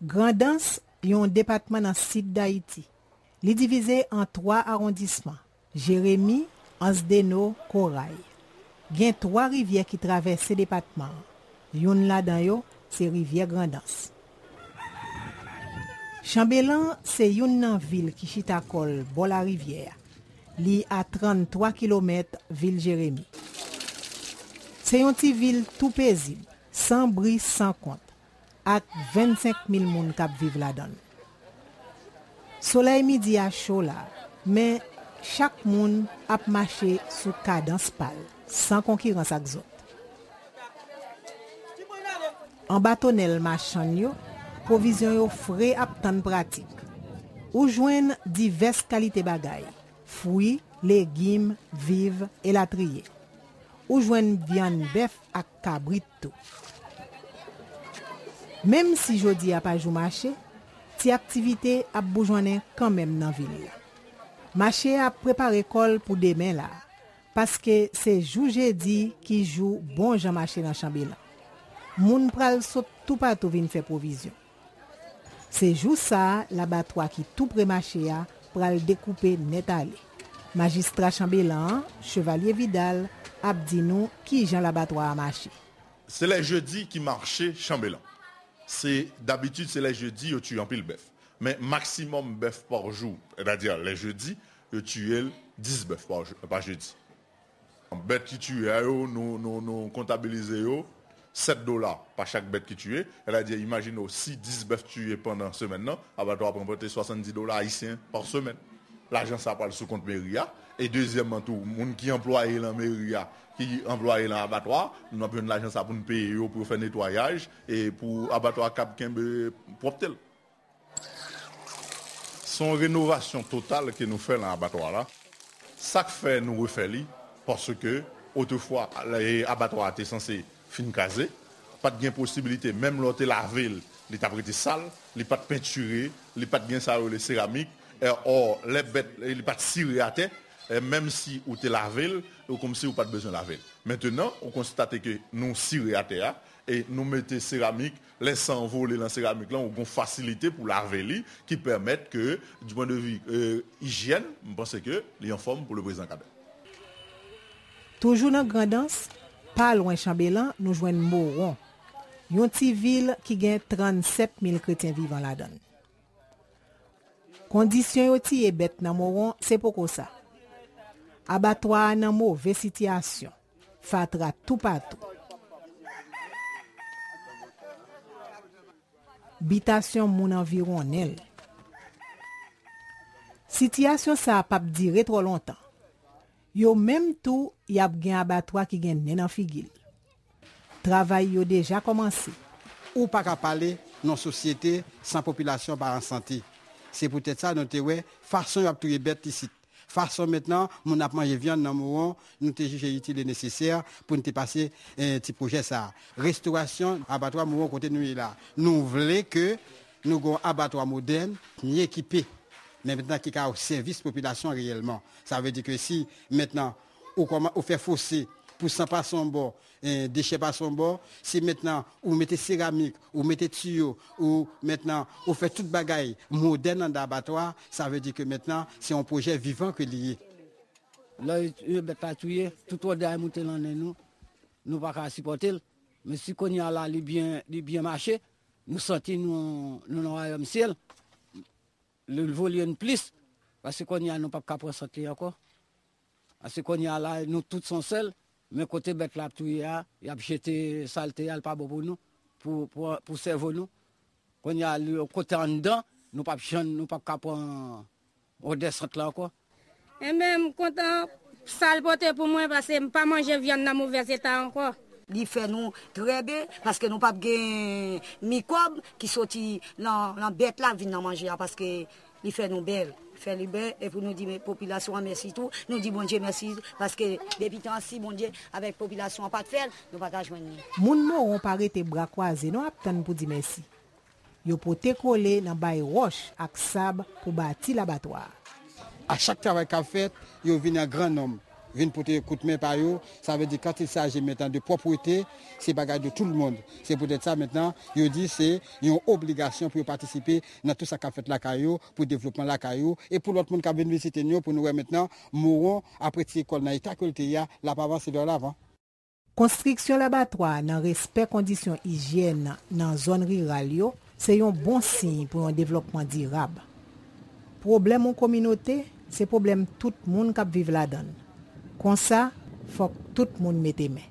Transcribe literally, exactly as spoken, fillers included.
Grandans, yon depatman nan sid Dayiti. Li divize an twa awondisman, Jeremi, Ansdeno, Koray. Gen twa rivyè ki travèse depatman an. Youn ladan yo, se rivyè Grandans. Chanbelan se youn nan vil ki chita kò l bò larivyè a. Li a tranntwa kilomèt vil Jeremi. Se yon ti vil tou pezib, san bri, san kont, ak vennsenk mil moun k ap viv ladan l. Solèy midi a cho la, men chak moun ap mache sou kadans pa l, san konkirans ak zòt. Anba tonèl machann yo, pwovizyon yo fre ap tann pratik. Ou jwenn divès kalite bagay, fwi, legim, viv, elatriye. Ou jwenn vyann bèf ak kabrit tou. Menm si jodi a pa jou mache, ti aktivite ap boujwannen kanmenm nan vil la. Mache a ap prepare kò l pou demen la, paske se jou jedi ki jou bon jan mache nan Chanbelan. Moun pral sot toupatou vin fè pwovizyon. Se jou sa a, labatwa ki tou pre mache a pral dekoupe nèt ale. Majistra Chanbelan an, Chevalye Vidal, ap di nou kijan labatwa a mache. Se lè jedi ki mache Chanbelan. Se dabitid, se lè jedi yo tiye anpil bèf. Men maksimòm bèf pa jou, sètadi lè jedi, yo tiye l dis bèf pa jou, pa jedi. Bèt ki tiye a yo, nou, nou, nou kontabilize yo sèt dola pa chak bèt ki tiye. Sètadi, imajine w, si dis bèf tiye pandan semèn nan, abatwa a pran pote swasanndis dola ayisyen pa semèn. Lajan sa pral sou kont meri a. E dezyèmman tou, moun ki anplwaye lan meri a, ki anplwaye lan abatwa a, nou ap jwenn lajan sa pou n peye yo, pou yo fè netwayaj, e pou abatwa a kab kenbe pwòpte l. Se yon renovasyon total ke nou fè lan abatwa la. Sa k fè nou refè li, paske otrefwa, lè abatwa a te sanse fin kraze, pa t gen posibilite, menm lè w te lave l, li t ap rete sal, li pa t pentire, li pa t gen sa yo rele seramik, e, ò, lè bèt, li pa t sire atè, e, menm si ou te lave l, ou kòmsi ou pa t bezwen lave l. Mentenan, ou konstate ke nou sire atè a, e nou mete seramik, lè san an vole lan seramik lan, ou gon fasilite pou lave li, ki pèmèt ke, du point de vue, e, ijyèn, m panse ke li anfòm pou le prezan ka dèt. Toujou nan Grandans, pa lwen Chanbelan, nou jwenn Mowon, yon ti vil ki gen trannsèt mil kretyen vivan ladan l. Kondisyon yo tiye bèt nan Mowon, se poko sa. Abatwa a nan move sitiyasyon, fatra toupatou. Bitasyon moun anviwonnen l. Sitiyasyon sa a p ap dire twò lontan. Yo menm tou, y ap gen abatwa ki gen nen nan figi l. Travay yo deja kòmanse. Ou pa ka pale nan sosyete san popilasyon pa an sante. Se poutèt sa nou te wè fason y ap touye bèt isit. Fason mentnan moun ap manje vyann nan Mowon, nou te jije itil e nesesè pou n te pase, eh, ti pwojè sa a. Restorasyon abatwa Mowon kote nou ye la. Nou vle ke nou gon abatwa modèn, byen ekipe, men mentnan ki ka o sèvis popilasyon reyèlman. Sa vle di ke si mentnan ou kòman, ou fè fose pou san pase yon bò, eh, dechè pase yon bò, si mentnan ou mete seramik, ou mete tiyo, ou mentnan ou fè tout bagay modèn anndan abatwa, sa vle di ke mentnan se yon pwojè vivan ke li ye. Lè yo bèt la touye, tout odè a moute lan nen nou, nou pa ka sipòte l. Men si kounye a la li byen, li byen mache, nou santi nou, nou nan wayòm syèl. Li evolye n plis, paske kounye a nou p ap ka pran sant li ankò. Paske kounye a la, nou tout se yon sèl, men kote bèt la ap touye a, y ap jete salte a, l pa bon pou nou, pou, pou, pou sèvo nou. Kounye a, li, kote anndan, nou p ap janm, nou p ap ka pran odè sant la ankò. Enben, m kontan sa l pote pou mwen, paske m pa manje vyann nan movèz eta ankò. Li fè nou trè byen, paske nou p ap gen mikwòb ki soti nan, nan bèt la vin nan manje a, paske li fè nou bèl. Fè li bèl, e pou nou di popilasyon an mèsi tou, nou di Bondye mèsi, paske depi tan si Bondye avèk popilasyon an pa t fè l, nou pa ta jwenn li. Moun Mowon pa rete bra kwaze non ap tann pou di mèsi. Yo pote kole nan bay wòch ak sab pou bati labatwa a. A chak travay k ap fèt, yo vini an gran nonb. vin pote koutmen pa yo. Sa vle di, quand il s'agit maintenant de propreté, se bagay de tout le monde. Se poutèt sa, mentnan, yo di se yon obligasyon pou yo patisipe nan tout sa k ap fèt lakay yo, pou devlopman lakay yo, e pou lòt moun k ap vin vizite n yo, pou nou wè mentnan, Mawon, apre ti lekòl nan eta ke l te ye a, l ap avanse vè lavan. Konstriksyon labatwa a nan respè kondisyon ijyèn nan zòn riral yo se yon bon siy pou yon devlòpman dirab. Pwoblèm yon kominote se pwoblèm tout moun k ap viv ladan l. Konsa, fòk tout moun mete men.